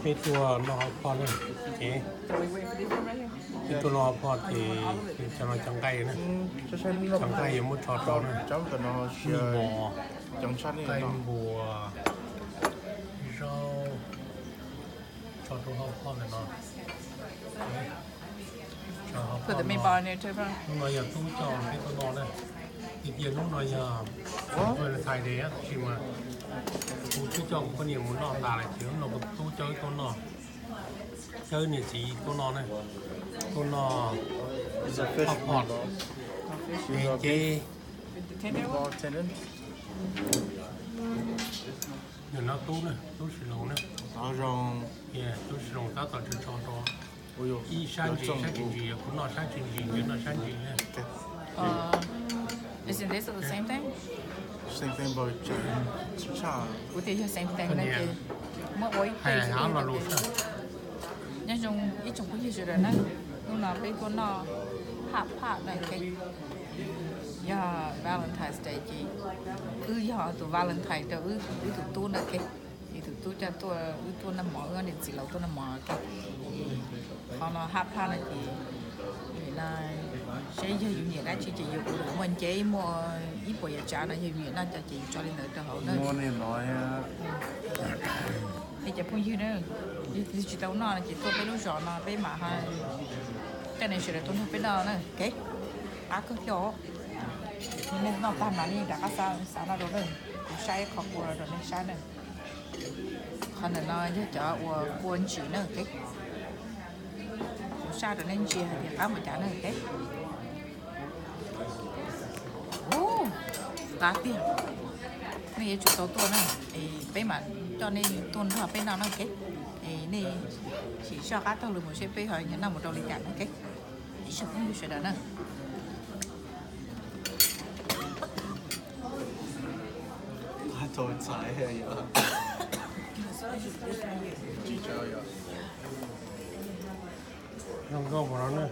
Peb tuaj noj hauv phoj na, ces peb tuaj noj hauv phoj ces cov no cov nqaij na, cov nqaij yuav muab tso rau na, nqaij npua, zaub, tso rau hauv phoj ntawm no. Hnub no yog tub coj peb tuaj noj na, tiag tiag hnub no yog Valentine Day tab sis mas kuv twb coj kuv poj niam mus noj tas lawm ces hnub no kuv tub coj wb tuaj noj, coj wb niam txiv tuaj noj na, tuaj noj hot pot, nceb. Yog no tub na, tub Sis Loos na, tub Sis Loos tab tom tso tso rau ib sab ntsis, sab ntsis ntsis, yog kuv noj sab ntsis ntsis, nws noj sab ntsis na. Isn't this the same thing? Same thing, but kuv tias yog same thing na ces muab ua ib hais lo lus. Nyob zoo ib tsoom phooj ywg sawv daws na, hnub no peb tuaj noj hot pot na, yog Valentine's Day ces wb yog tus Valentine rau wb tus tub na, ces tus tub coj tuaj, wb tuaj noj mov, wb niam txiv laus tuaj noj mov. Qhov no hot pot no ces seb yog yus nyiam dab tsi ces yus ua, muaj nceb muaj ib puas yam tsav no yog yus nyiam noj ces yus tso li ntawd rau hauv na. Li cov phooj ywg na, yog tsis tau noj no ces tuaj peb lub zos no peb mam, tej neeg sawv daws tuaj nrog peb noj na, kev qab kawg thiab os. Nej noj tag mas nej rov qab xa no rau na, kuv saib ib qho kua rau nej saib na. Qhov ntawm no yog cov uas kua ntsis na, kev kuv saib rau nej ntsia hais tias qab npaum cas na, kev qab tiag. Nej yuav tsum tau tuaj na, es peb mam coj nej tuaj nrog peb noj na, kev es nej sim soj qab taug lw mus seb peb ho yuav noj mus rau li cas na, kev ib tsoom phooj ywg sawv daws na. Zoo nkauj mus no na.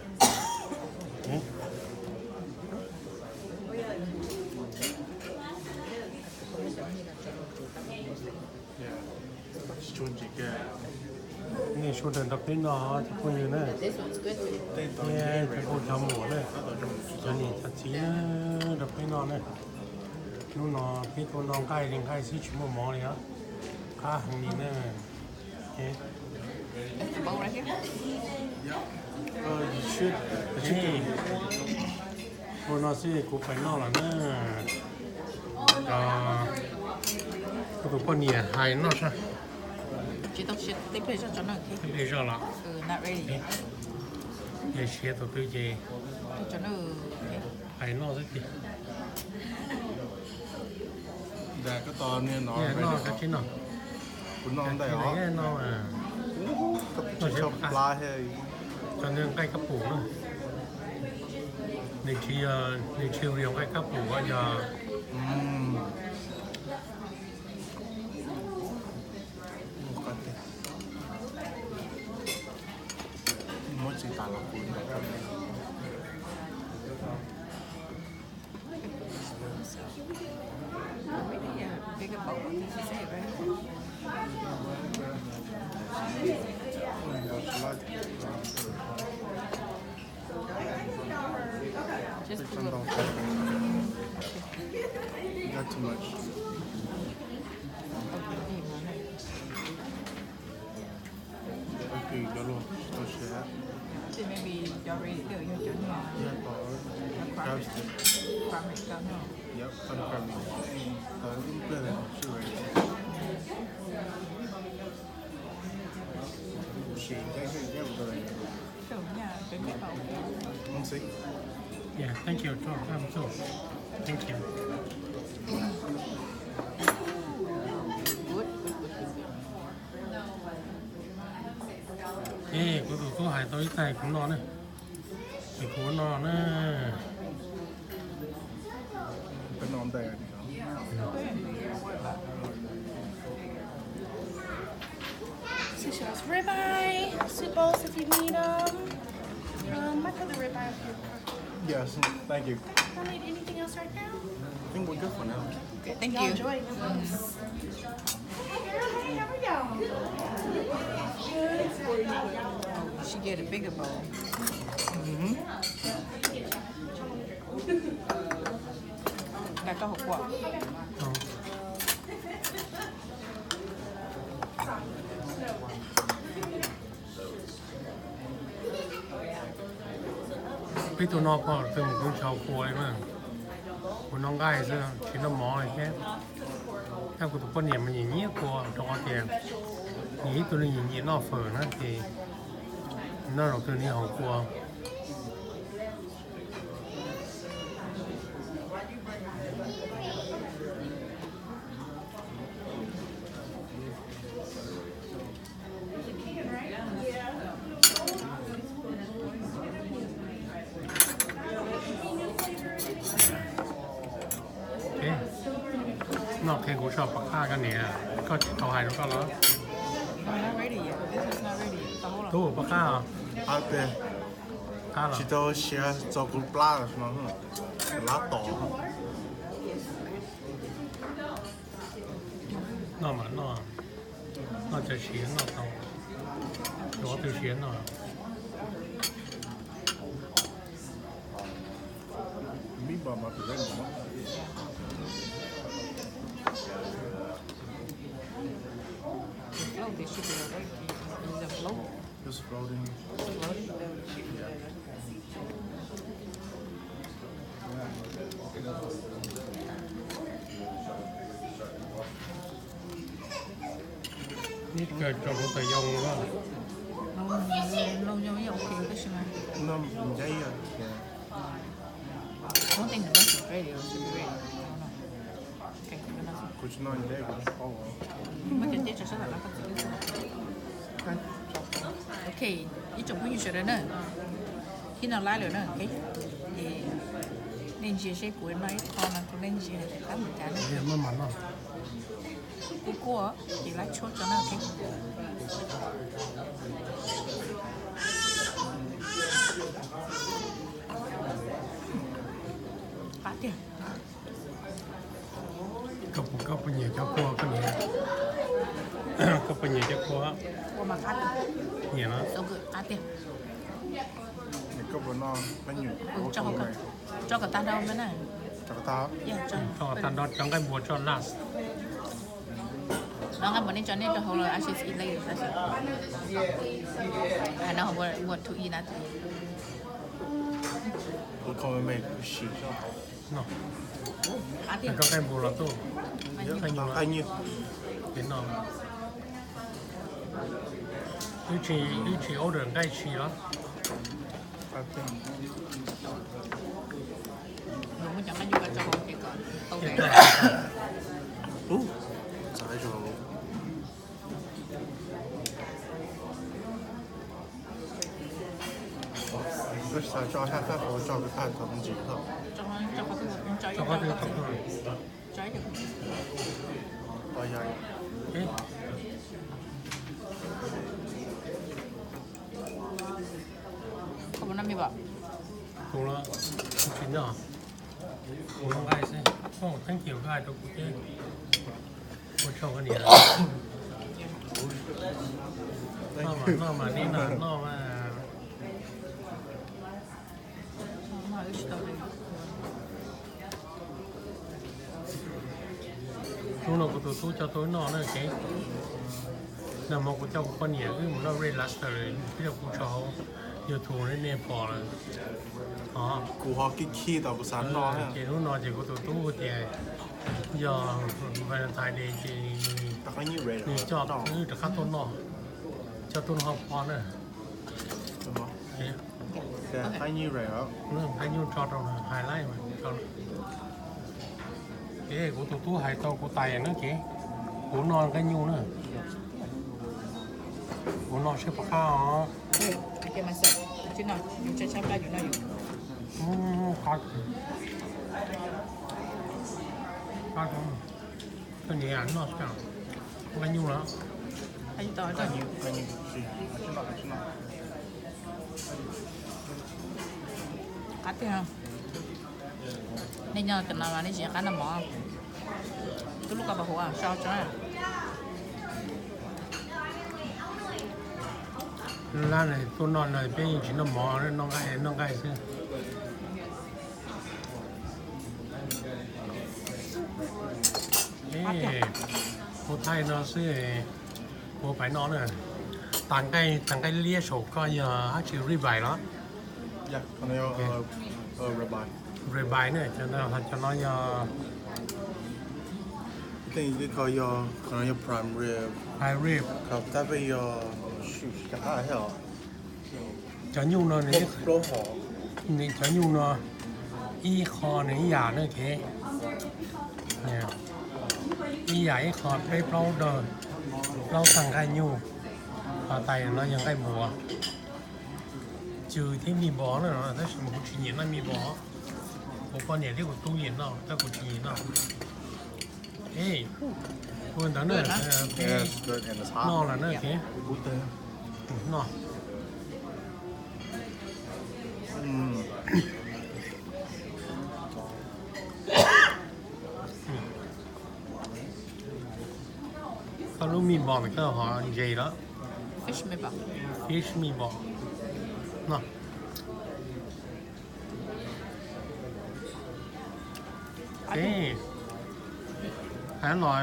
Nej sawv daws nrog peb noj cov phooj ywg na, thiab cov nkauj cov muam na, cov niam cov txiv na, nrog peb noj na. Hnub no peb tuaj noj nqaij li nqaij xwb tsis muaj mov li os, qab heev li na. Ua no xwb kuv pais noj lawm na. Kuv tus poj niam hais noj sab, tej pliag zoj los, siav tus twg ces hais noj xwb tiag. Noj kab tsib no, kuv noj ntawm no, noj nqaij kab pum na. Nws tsis, nws tsis yog nqaij kab pum, yog muab tsis tas los kuv noj. Just a little. Not too much. Ib pliag cov luag tsis tau siav. Maybe cov ready, cov no. Yep, tau crab meat. Tau ib pliag sib ready. Yeah, thank you. Thank you. Ej, kuv tus tub hais tau ib taig kuv noj na. Es kuv noj na. Seashells ribeye, soup bowls if you need them. Um, I put the ribeye up here. Yes, thank you. Don't need anything else right now. I think we're good for now. Okay, thank you. Y'all enjoy. Hey, girl, hey, how are y'all? She get a bigger bowl. Nqa koj hauv kua. Peb tug no pog twb mus kuv tsis hauv kua li na. Kuv noj nqaij xwb, tsis noj mov li thiab. Tab kuv tus poj niam mas nyiam nyiam kua rau qhov tias nws ib tug neeg nyiam nyiam noj fawm na ces noj zaum twg nws hauv kua. Noj qhia kuv tso pab qaj koj niam, koj tsis tau hais rau koj los? Tub pab qaj os. Qab los? Tsis tau siav txog kuv plab no, lab tom. Noj mas noj, noj cov siav noj tau, cov twg siav noj. Just floating. Neb kawg tso kuv tawm yau na. Noj ncaib. Kuv tsis noj ncaib, kuv tsis paub. Ok, ib tsoom phooj ywg sawv daws na, thiab no laib lawm na, es nej ntsia seb kuv noj ib qho no rau nej ntsia hais tias qab mus cas na. Kuv kuaj ces laib tshuab tso na, ok. Qab tiag. Koj puas, koj puas nyiam cov kua koj niam? Koj puas nyiam cov kua? Nyiam no. Qab tiag. Tso kom tag nrho na. Tso kom tag nrho, cov nqaij npua tso last. No nqaij npua nej tso nej rau hauv los I should eat later. I know what, what to eat after. Koj nqaij npua los tuaj. Nqaij nyuj. Wb tsis order nqaij tshis los? Koj xav tso sab sab hauv tso, koj xav tau ntsis tau. Kuv los kuv tsis noj, kuv noj nqaij xwb. Thank you koj hais rau kuv thiab. Ua tsaug koj niam. Noj mas, noj mas, noj mas. Hnub no kuv tus tub coj tuaj noj na, ces nag hmo kuv coj kuv poj niam wb mus noj Red Lobster, twb yog kuv tso hauv YouTube nej pom lawm. Kuv ho khib khib tau kuv xav noj. Ces hnub no ces kuv tus tub tias yog Valentine Day ces nws coj wb rov qab tuaj noj, coj tuaj noj hauv phob na. Nqaij nyuj tso rau hais lawm. Ces kuv tus tub hais tau kuv tais na ces kuv noj nqaij nyuj na. Kuv noj seb puas qab os. Koj niam noj nqaij nyuj los? Qab tiag. Nej nyob tam no los nej tsis nco qab noj mov? Tub lub koj pos huv so tso na. Lab no tuaj noj no peb yeej tsis noj mov, noj nqaij, noj nqaij xwb. Ua thaij no xwb, ua pais noj na. Tas nqaij, tas nqaij liab saum koj yog dab tsi, rib eye los? Rib eye na, cov no yog prime rib. Cov nyuj no, cov nyuj no ib qho nws ib yam na, ib yam ib qho peb plaub dawg, plaub tag nqaij nyuj. Ho tais no yog nqaij npuas, cw thiab mij npos na, tab sis mas kuv tsis nyiam noj mij npos. Kuv poj niam thiab kuv tub nyiam noj tab kuv tsis nyiam noj. Ua ntawd na, noj lawm na, noj. Koj lub mij npos mas koj ho ntse lawm. Fish mij npos no. Hais los,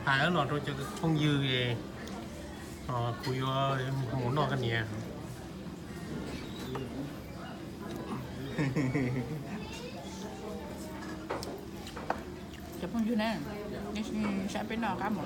hais los rau cov phooj ywg, kuv yuav mus noj koj niam. Cov phooj ywg na, saib peb noj qab mus.